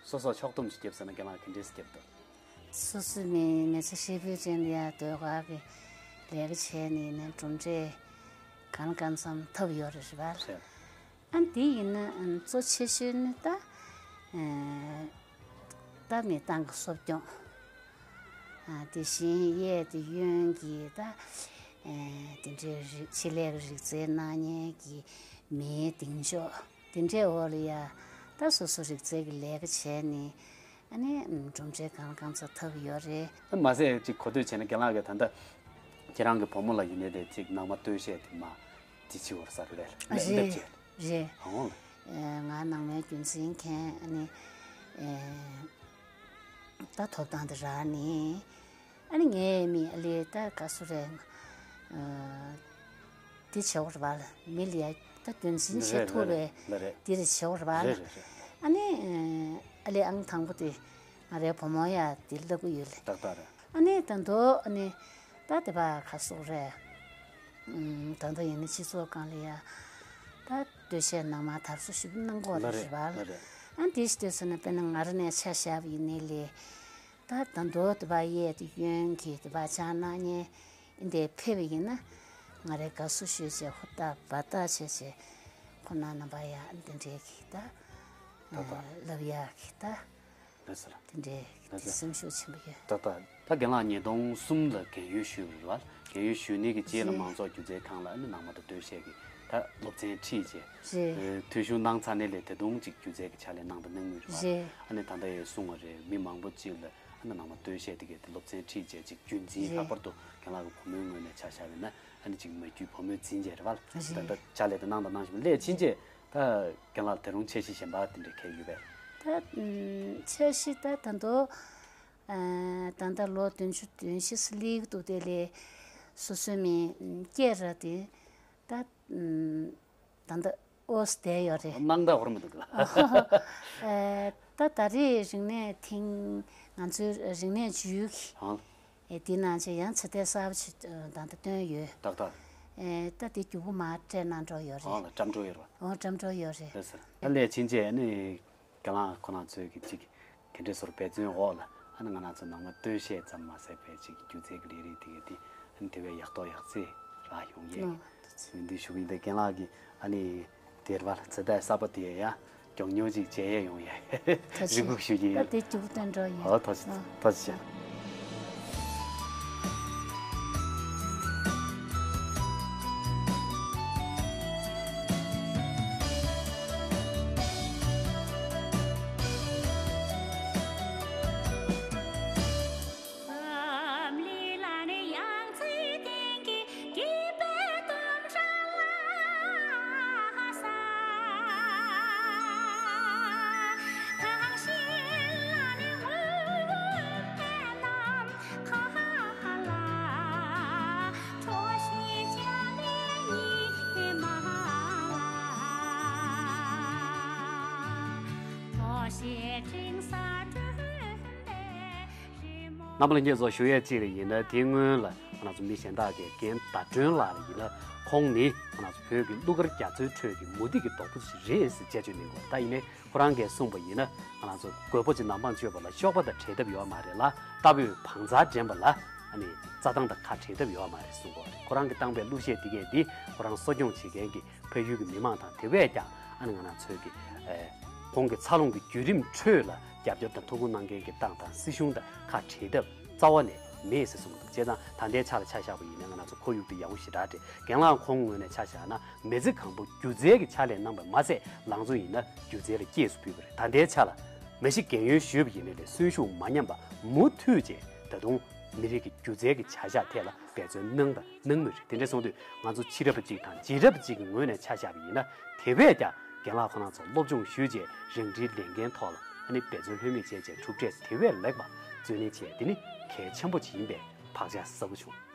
སོ་སོ་ཕྱོགས་བསྡོམས་ཤིག་བརྒྱབ་ཟེར་ན་རྒན་ལགས་ག་འདྲས་སེ་བརྒྱབ་འདུག་སོ་སོའི་མི་མི་ཚེ་ཧྲིལ་པོའི་རིང་ལ་ཡ་ཟློས་གར་གྱི་ལས་ཀ་བྱས་ནས་ཡིན་ན་གྲུབ་འབྲས་གང་ལ་གང་འཚམ་ཐོབ་ཡོད་རེད་རེད་བ། ཨ་འདི་ཡིན་ན་ཨ་གཙོ་ཆེ་ཤོས་ནི་ད་ཨ་ད་མི་ཏང་གི་གསོ་སྐྱོང་། ཨ་དེ་བཞིན་གཡས་དེ་གཡོན་གྱི་ད་ཨ་དེ་འདྲའི་རིག་ཆེད་ལས་ཀྱི་རིག་རྩལ་གནང་མཁན་གྱི་མིའི་གདེང་འཇོག་དེ་འདྲའི་འོག་ལ་ཡ་ད་སོ་སོ་རིག་རྩལ་གྱི་ལས་ཀ་བྱས་ནས་ཨ་ནི་གྲུབ་འབྲས་གང་ལ་གང་འཚམ་ཐོབ་ཡོད་རེད། མ་ཟད་ཅིག་གོ་ཐོས་བྱས་ན་རྒན་ལགས་ཀྱིས་ད་ལྟ་ཁྱེད་རང་གི་བུ་མོ་ལ་ཡིན་ནའི་རེད། ཅིག་ནང་མ་སྟོད་གཞས་དེ་མ་འདི་ཆི་བོར་ས་རེད་ལས་ལས་རེད། འདེབས་བྱས། རེད། ཨོ། ཨེ་ང་ནང་མའི་རྒྱུན་འཛིན་མཁན་ཨ་ནི་ཨེ་ད་ཐོབ་ཐང་དེ་རག་ནས་ཨ་ནི་ངའི་མི་ཨ་ལེ་ད་ག་སུ་རེད། ཨ་དེ་བྱེད་དགོས་རེད་བ་ལ། མི་ལ་ཡ་ད་རྒྱུན་འཛིན་བྱེད་ཐུབ་པའི་ལ་རེད། དེ་རེད་བྱེད་དགོས་རེད་བ་ལ། རེད་རེད་རེད། ཨ་ནི་ཨ་ལེ་ཨང་དང་པོ་དེ་ང་རའི་བུ་མོ་ཡ་དེ་ལབ་གི་ཡོད་ལེ། ཏག་ཏག་རེད། ཨ་ནི་ད་དུང་ཨ་ནི་ད་དེ་བ་ག་སུ་རེད། ཨུམ། ད་ལྟ་ཡིན་ན་སྤྱི་ཚོགས་སྒང་ལ་ཡ་ད་སྟོད་གཞས་ནང་མ་དར་སྲོལ་ཞིག་གནང་གོ་ལ་རེད་བ་ལ། ཨ་འདི་ཞིག་ལྟོས་སོང་ན་དཔེར་ན་ང་རང་ནས་ཆ་བཞག་པ་ཡིན་ནའི་ལས་ད་ད་མདོ་དེ་བ་གཡས་དེ་གཡོན་གྱི་དེ་བ་ཆ་གནང་མཁན་འདི་ཕེབས་པ་ཡིན་ན་ང་རའི་དགའ་བསུ་ཞུས་བྱས་ཧུར་ཐག་འབད་ཐག་བྱས་བྱས་ཁོང་རྣམ་པ་ཡ་འདི་འདྲའི་གི་ད་ད་ད་ལབ་ཡག་གི་ད། ལགས་སོ། དེ་འདྲའི་ལགས་སོ། དེ་སེམས་ཤུགས་ཆེན་པོ་ཡོད། ཏག་ཏག་ད་རྒན་ལགས་ཉིས་སྟོང་གསུམ་ལ་རྒན་ཡོལ་ཞུས་པ་རེད་བ། རྒན་ཡོལ་ཞུས་ནས་ཀྱི་རྗེས་ལ་རེད། མང་ཚོགས་སྒྱུ་རྩལ་ཁང་ལ་ཨ་ནི་ནང་མ་དང་སྟོད་གཞས་ཀྱི་ད་སློབ་ཚན་ཁྲིད་རྗེས། རེད། ཨེ་ཐོ་གཞུང་གནང་ཚར་ནས་ལས་ད་དུང་ཅིག་སྒྱུ་རྩལ་གྱི་ཕྱག་ལས་གནང་དང་གནང་མུས་རེད་བ། རེད། ཨ་ནི་ད་ལྟ་ཡང་གསུངས་པ་རེད། མི་མང་པོ་ཅིག་ལ་ཨ་ནི་ནང་མ་སྟོད་གཞས་དེ་གའི་དེ་སློབ་ཚན་ཁྲིད་རྗེས་ཅིག་རྒྱུན་འཛིན། རེད། ལྷག་པར་དུ་རྒན་ལགས་ཀྱི་བུ་མོའི་ངོས་ནས་ཆ་བཞག་པ་ཡིན་ན་ཨ་ནི་ཅིག་མ་རྒྱུད་བུ་མོས་འཛིན་རྗེས་རེད་བ། རེད། ད་ལྟ་ཕྱག་ལས་དེ་གནང་དང་གནང་བཞིན་པ་ལས་ཕྱིན་རྗེས། ད་རྒན་ལགས་ད་རུང་འཆར་གཞི་གཞན་པ་དེ་འདྲ་གང་ཡོད་པས། ད་ཨམ་འཆར་གཞི་ད་ད་དུང་ཨ་ད་ལྟ་ལོ་བདུན་ཅུ་དོན་བཞི་ཙམ་སླེབས་ཀྱི་འདུག་དེ་ལས་སོ་སོའི་མི་ཨམ་སྐད་ར་དེ་ད་ཨམ་ད་ལྟ་ཨོ་སི་བསྡད་ཡོད་རེད། སྣང་དག་འོར་མི་འདུག་ལ། ཨ་ད་ད་རེས་རིག་གནས་ཐིང་ང་ཚོའི་རིག་གནས་ཅུས་ཀྱི་ཨང་། ཨེ་དེ་ནང་ཆེ་ཡང་ཚེ་ཐལ་གསར་པ་ཞིག་ད་ལྟ་བཏོན་ཡོད། ཏག་ཏག་ཨེ་ད་དེ་མགྱོགས་པོ་མར་སྤྲད་གནང་འགྲོ་ཡོད་རེད། ཨང་ལ་བཀྲམ་འགྲོ་ཡོད་རེད་བ། ཨོ་བཀྲམ་འགྲོ་ཡོད་རེད། ལགས་སོ། ད་ལས་ཕྱིན་ཆད་ནི་རྒན་ལགས་ཁོ་རང་ཚོའི་གི་ཅིག་ག་འདྲས་སོར་འབད་བརྩོན་འོག་ལ་ཨ་ནི་ང་རང་ཚོ་ནང་མ་སྟོད་གཞས་ཙམ་མ་ཟད་པའི་ཅིག་སྒྱུ་རྩལ་གི་ལས་རིགས་དེ་ག་དེ་ཨ་ནི་དེ་བས་ཡག་ཐོག་ཡག་བརྩེགས་རག་ཡོང་ཡས། ཨོ་ཡིན་འདི་ཞུ་གི་ཡིན། ད་རྒན་ལགས་ཀྱི་ཨ་ནི་དེར་བར་ཚེ་ཐར་གསར་པ་དེ་ཡང་མགྱོགས་མྱུར་ཅིག་མཇལ་ཡས་ཡོང་ཡས་ཐུགས་རྗེ་ཆེ། རེ་སྒུག་ཞུ་གི་ཡིན། ད་དེ་མགྱོགས་པོ་བཏོན་འགྲོ་ཡིན། ཨོ་ཐུགས་རྗེ་ཆེ། ཨོ་ཐུགས་རྗེ་ཆེ། རྣམ་པ་ལྷན་རྒྱས་ཚོ་ཞུ་ཡས་གཅིག་ལ་ཡིན་ན། དེའི་སྔོན་ལ་ང་རང་ཚོ་མི་གཞན་དག་གིས་རྒན་ཟླ་སྒྲོན་ལགས་ལ་ཡིན་ན་ཁོང་ནི་ང་རང་ཚོ་བོད་ཀྱི་གླུ་གར་རྒྱ་མཚོའི་ཁྲོད་ཀྱི་མུ་ཏིག་གི་རྡོག་པོ་ཞིག་རེད་ཟེར་དཔྱད་བརྗོད་གནང་གི་ཡོད། ད་ཡིན་ནའི་ཁོ་རང་གིས་གསུངས་པ་ཡིན་ན་ང་རང་ཚོ་རྒོད་པོ་ཅིག་ནང་པང་གཅོད་པ་ལ་གཤོག་པ་དང་བྲལ་ཐབས་ཡོད་མ་རེད་ལ། རྟ་ཕོས་བང་རྩལ་འགྲན་པ་ལ་ཨ་ནི་རྩྭ་ཐང་དང་ཁ་བྲལ་ཐབས་ཡོད་མ་རེད་གསུངས་པ་རེད། ཁོ་རང་གིས་བཏང་པའི་གླུ་གཞས་འདི་གས་འདི་ཁོ་རང་གསོ་སྐྱོང་བྱེད་མཁན་གྱི་ཕ་ཡུལ་གྱི་མི་མང་དང་དེ་བས་ཀྱང་ཨ་ནི་ང་རང་ཚོའི་གི་ཨེ་ཁོང་གི་འཚར་ལོངས་ཀྱི་བརྒྱུད་རིམ་ཁྲོད་ལ་རྒྱབ་སྐྱོར་དང་ཐུགས་ཁུར་གནང་མཁན་གྱི་ཏང་དང་སྲིད་གཞུང་དང་ཁ་བྲལ་ཐབས་རྩ་བ་ནས་མེད་ཟེར་གསུངས་འདུག་བྱས་ཙང་ད་ལྟའི་ཆ་ལ་ཆ་བཞག་པ་ཡིན་ན་ང་རང་ཚོ་ཁོར་ཡུག་དེ་ཡག་པོ་ཞེ་དྲག་རེད། རྒན་ལགས་ཁོང་ངོས་ནས་ཆ་བཞག་ན་མི་ཚེ་གང་པོ་སྒྱུ་རྩལ་གྱི་ཕྱག་ལས་གནང་བ་མ་ཟད་ལང་ཚོ་ཡིན་ན་སྒྱུ་རྩལ་ལ་སྐྱེས་སུ་ཕུལ་བ་རེད། ད་ལྟའི་ཆ་ལ་མ་གཞི་རྒན་ཡོལ་ཞུས་པ་ཡིན་ནའི་ལས་གསོན་ཤུགས་མ་ཉམས་པ་མུ་མཐུད་བྱས་ད་དུང་མི་རིགས་ཀྱི་སྒྱུ་རྩལ་གྱི་བྱ་གཞག་ཐད་ལ་འབད་བརྩོན་གནང་དང་གནང་མུས་རེད། དེ་འདྲ་སོང་དུས་ང་ཚོ་ཕྱི་རབས་པ་གཅིག་དང་རྗེས་རབས་གཅིག་གི་ངོས་ནས་ཆ་བཞག་པ་ཡིན་ན་དེ་བས་ཀྱང་རྒན་ལགས་ཁོ་རང་ཚོ་སློབ་སྦྱོང་ཞུས་རྗེས་རང་འཁྲིའི་ལས་འགན་ཐོག་ལ་ཨ་ནི་འབད་བརྩོན་ལྷོད་མེད་བྱས་རྗེས་གྲུབ་འབྲས་དེ་བས་ལེགས་པ་འཛོལ་ནས་བྱས་དེ་ནི་ གལ་ཆེན་པོ་ཅིག་ཡིན་པའི་བག་ཆགས་ཟབ་པོ་བྱུང་།